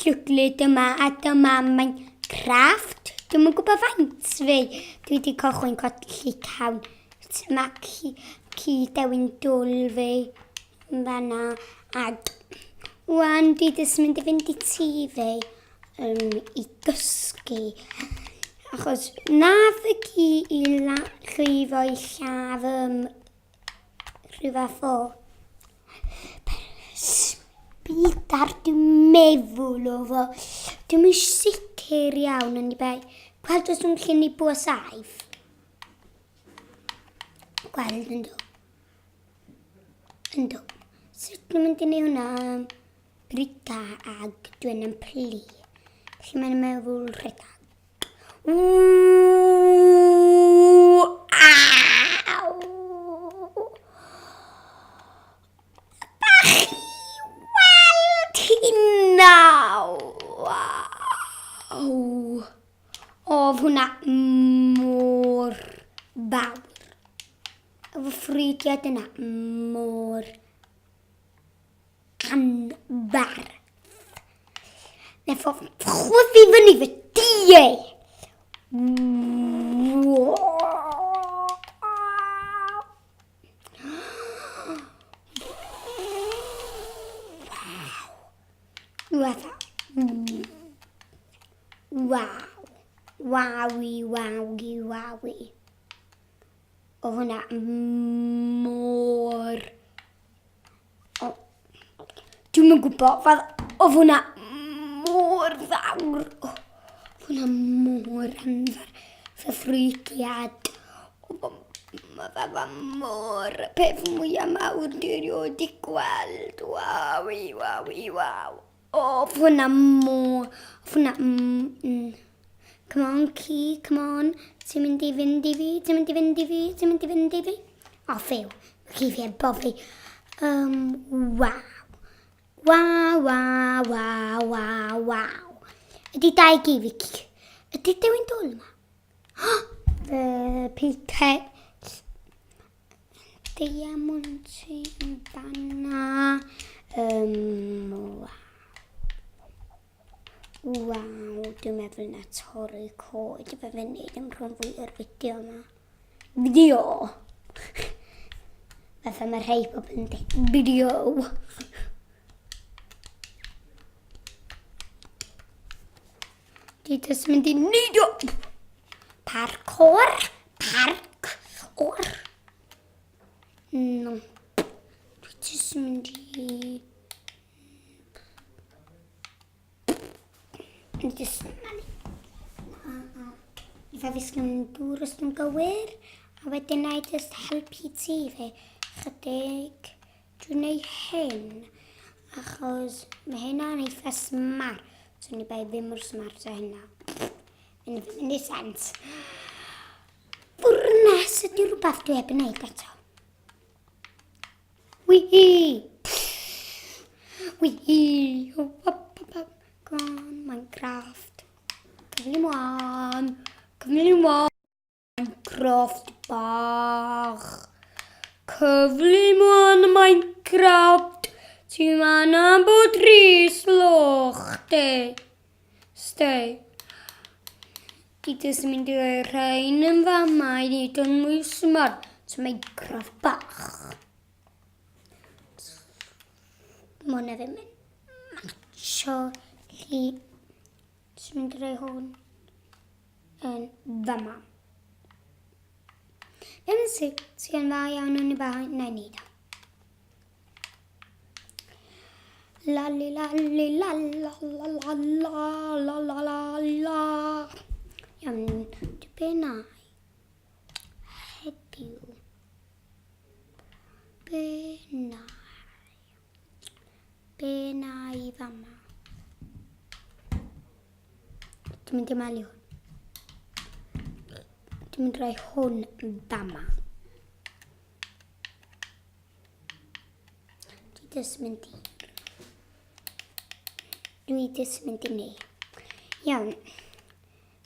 llwglyd yma a dyma Minecraft. Dwi'm yn gwybod faint fi. Dwi wedi cychwyn colli cawn. Mae ci, ci dewin dwl fi yn fanna. Ac wan dwi jyst mynd i fynd i tŷ fi um, i gysgu. Achos na fy ci i llwyfo i lladd um, rhyw fath o sbidar dwi'n meddwl o fo. Dwi'n mynd sicr iawn yn i bai. Gweld os dwi'n gallu ni bwa saif. Gweld yn do. Yn do. Sut dwi'n mynd i ni hwnna? Briga ag dwi'n yn plu. Felly mae'n meddwl rhedeg. Aw! Bach i weld hynna! Waw! Oedd hwnna mor fawr. Efo ffrwydiad yna mor anferth. Neth o chwythu fyny fy DA. Wow. Waw. Wawi, wawi, wawi. Oedd hwnna mor... O, dwi'm yn gwybod, fel, oedd hwnna mor fawr. O, oedd hwnna mor anfer. Fy ffrwydiad. Mae fe fa mor peth mwyaf mawr dwi erioed di gweld. Waw, i, waw, i, waw. O, oedd hwnna mor... Oedd hwnna... Mm, mm. Come on, ci, come on. Ti'n mynd i fynd i fi, ti'n mynd i fynd i fi, ti'n mynd i fynd i fi. O, ffew. Mae ci fi ar bob fi. Um, waw. Waw, waw, waw, waw, waw. Ydy dau gi fi. Ydy dewin dwl yma? Fy picau diamond yn fanna. Um, waw. Waw, dwi'n meddwl na torri coed efo fy wneud yn rhan fwy o'r fideo yma. Fideo! Fatha mae rhai pobl yn dweud, fideo! Dwi jyst mynd i neud o! Parkour! Parkour! No. Dwi jyst mynd i... Dwi jyst... I fe ddisgyn yn dŵr os dwi'n gywir. A wedyn na i jyst helpu ti fe chydig. Dwi'n neud hyn achos mae hynna'n eitha smart. So ni bai ddim mor smart o hynna. Yn ddim yn neud sens. Fwrnes ydy rhywbeth dwi heb wneud eto. Wii! Wii! Hop, hop, hop. Come on, Minecraft. Cyflym wan. Cyflym wan. Minecraft bach. Cyflym wan Minecraft. Ti'n man am bod rhy slow chdi. Stay. Ti jyst yn mynd i roi rhain yn fama i wneud o'n mwy smart. Minecraft bach. Mae hwnna ddim yn matcho. Felly, jyst mynd i roi hwn yn fama. Ddim yn sicr yn dda iawn o'n i bai, na i neud o. La li la li la la la la la la la la la. Iawn, dwi be na heddiw. Be na Be na i fama. Dwi'n mynd i malu hwn. Dwi'n mynd i roi hwn fama. Dwi jyst mynd i... Dwi jyst mynd i neu. Iawn.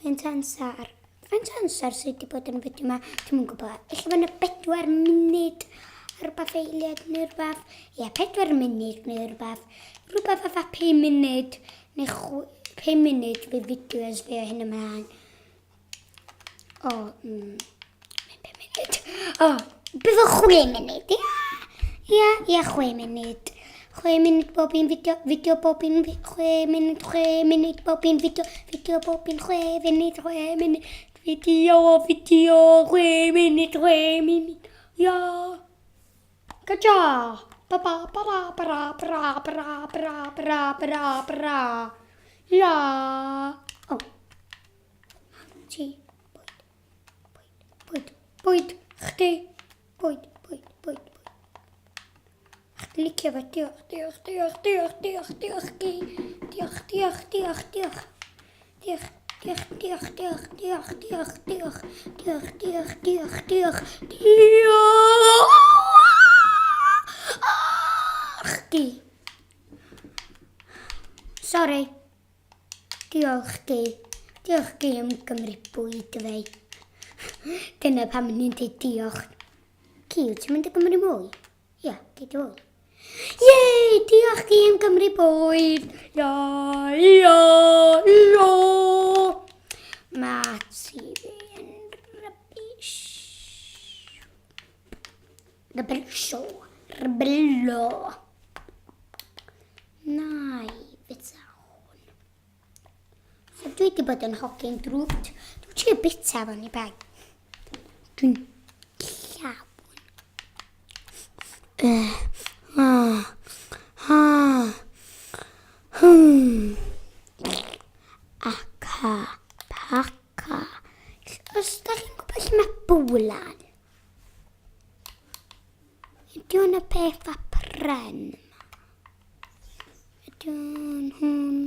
Faint o amser? Faint o amser sydd wedi bod yn y fideo yma? Dwi'm yn gwybod. Ella bod yna bedwar munud. rhywbeth eiliad neu rhywbeth. Ie, 4 munud neu rhywbeth. Rhywbeth fatha 5 munud neu 5 munud fydd fideos fi o hyn ymlaen. O, 5 munud. O, bydd o 6 munud, ia. Ia, ia, 6 munud. 6 munud bob un fideo, fideo bob un, 6 munud, 6 munud bob un fideo, fideo bob un 6 munud, 6 munud, fideo, fideo, 6 munud, 6 munud, ia. Gaja! Ba ba ba ra ba ra ba ra ba ra ba ra ba ra ba ra ba ra. Ia! O. Ti. Bwyd. Bwyd. Bwyd. Bwyd. Chdi. Bwyd. Bwyd. Bwyd. Bwyd. Chdi licio fe. Diolch, diolch, diolch, diolch, diolch, diolch, gi. Diolch, diolch, diolch, diolch. Diolch, diolch, diolch, diolch, diolch, diolch, diolch, diolch, diolch, diolch, diolch, diolch. Chdi. Sorry. Diolch gi. Diolch gi am gymryd bwyd fi. Dyna pam ni'n dweud diolch. Ci, wyt ti'n mynd i gymryd mwy? Ia, gei di fwy. Yay! Diolch gi am gymryd bwyd! Ia, ia, ia! Mae TV yn rubbish. Rubbish. Rubbillo. Na i fita hwn. So dwi wedi bod yn hogyn drwg. Dwi'n trio bita fo'n i bag. Dwi'n llawn. Hmm. Aca, paca. Os da chi'n gwybod lle mae bwlan? Ydy hwn y peth a pren yma? Ydy hwn, hwn,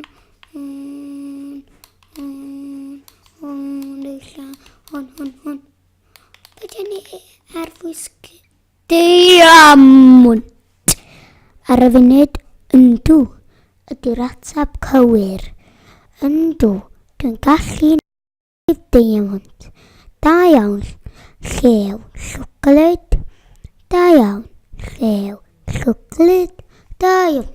hwn, hwn, hwn, illa, hwn, hwn, hwn. Ydy ni ar fwysg diamwnt? Ar y funud, yndw, ydy'r ateb cywir. Yndw, dwi'n gallu Diamond. Da iawn, llew llwglyd. Da iawn, llew llwglyd. Da iawn.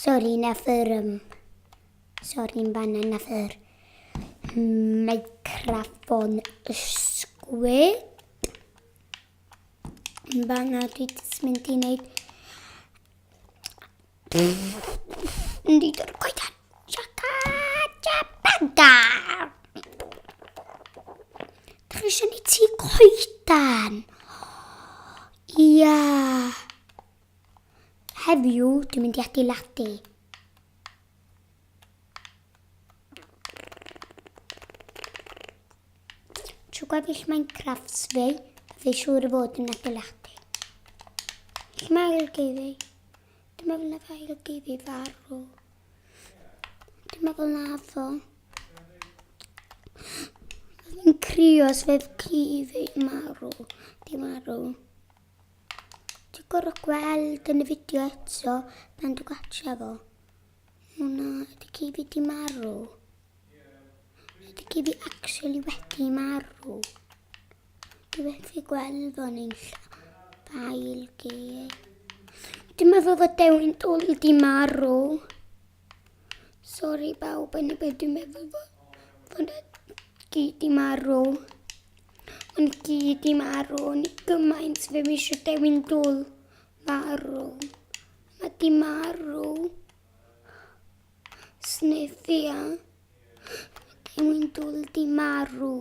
Sori, nath yr... Um, sori, yn fanna nath yr microffon ysgwyd. Yn fanna dwi jyst mynd i wneud Mynd i dorri'r coeden. Siaca, siabaga. Dych chi eisiau ni ti coedan? Ia. Heddiw, dwi'n mynd i adeiladu. Trwy gweddill Minecraft fi, fi siŵr o fod yn adeiladu. Lle mae ail fi? Dwi'n meddwl na fo ail fi farw. Dwi'n meddwl na fo. Fi'n crio os fydd ci fi marw. Di marw. Dwi'n gorfod gweld yn y fideo eto pan dwi'n gwatcha fo. O na, ydy ci fi di marw? Ydy ci fi actually wedi marw? Dwi wedi gweld fo'n un ffael gi. Dwi'n meddwl fod Dewin Dwl di marw. Sorry bawb, yn y beth dwi'n meddwl fod fod gi di marw. Ond gi di marw, o'n i gymaint fe mi eisiau Dewin Dwl marw. Mae di marw. Sniffia. Dewin Dwl di marw.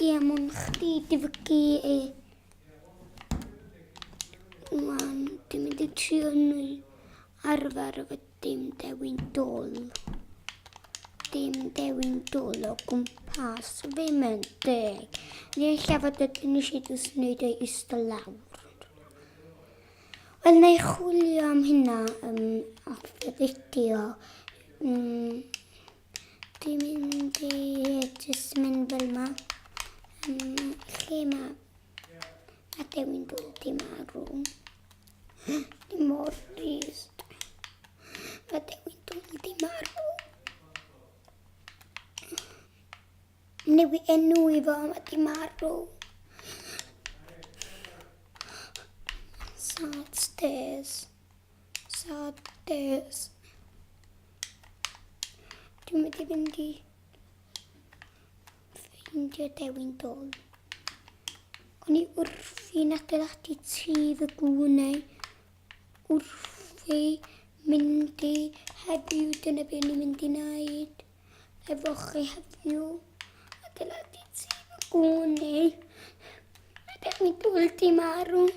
Ie, mwyn chdi di fy gi i. Wan, dwi'n mynd i trio nhw arfer efo dim dewin dwl. Dim dewin dwl o gwmpas. Ddim yn deg. Neu ella fod ydyn ni eisiau jyst wneud ei eistedd lawr. Wel, na i chwilio am hynna off y fideo. Dwi'n mynd i jyst mynd fel yma. Lle mae... Mae Dewin dod i marw. Dwi'n mor drist. Mae Dewin dod i marw. Newid enw i fo, mae di marw. days. Sad days. Dwi'n mynd i fynd i ffeindio Dewin Dol. O'n i wrthi'n adeiladu tŷ fy gwnau. Wrthi mynd i heddiw, dyna beth ni'n mynd i wneud efo chi heddiw. Adeiladu tŷ fy gwnau. Mae Dewin Dol di marw.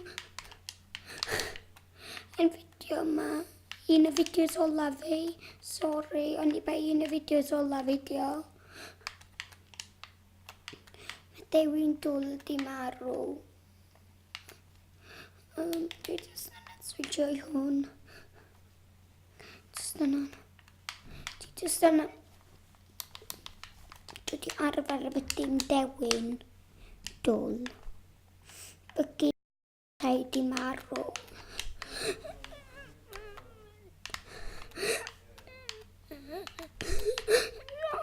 Yn fideo yma, un o fideos olaf fi, sori, ond i bai un o fideos olaf fideo. Mae Dewi'n dwl di marw. Dwi jyst yn switio i hwn. Jyst yna. Dwi jyst yna. Dwi di arfer efo dim dewin dwl. Bygu. Rhaid i marw.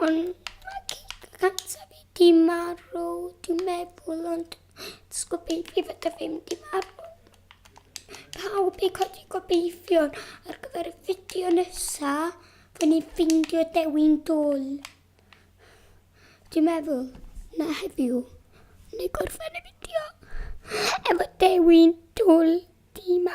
Ond mae cig cyntaf fi di marw, dwi'n meddwl, ond jyst gobeithio fod y ddim di marw. Pawb i codi gobeithion ar gyfer y fideo nesa, fod ni'n ffeindio Dewi'n dwl. Dwi'n meddwl na heddiw neu gorffen y fideo efo Dewi'n dwl di marw.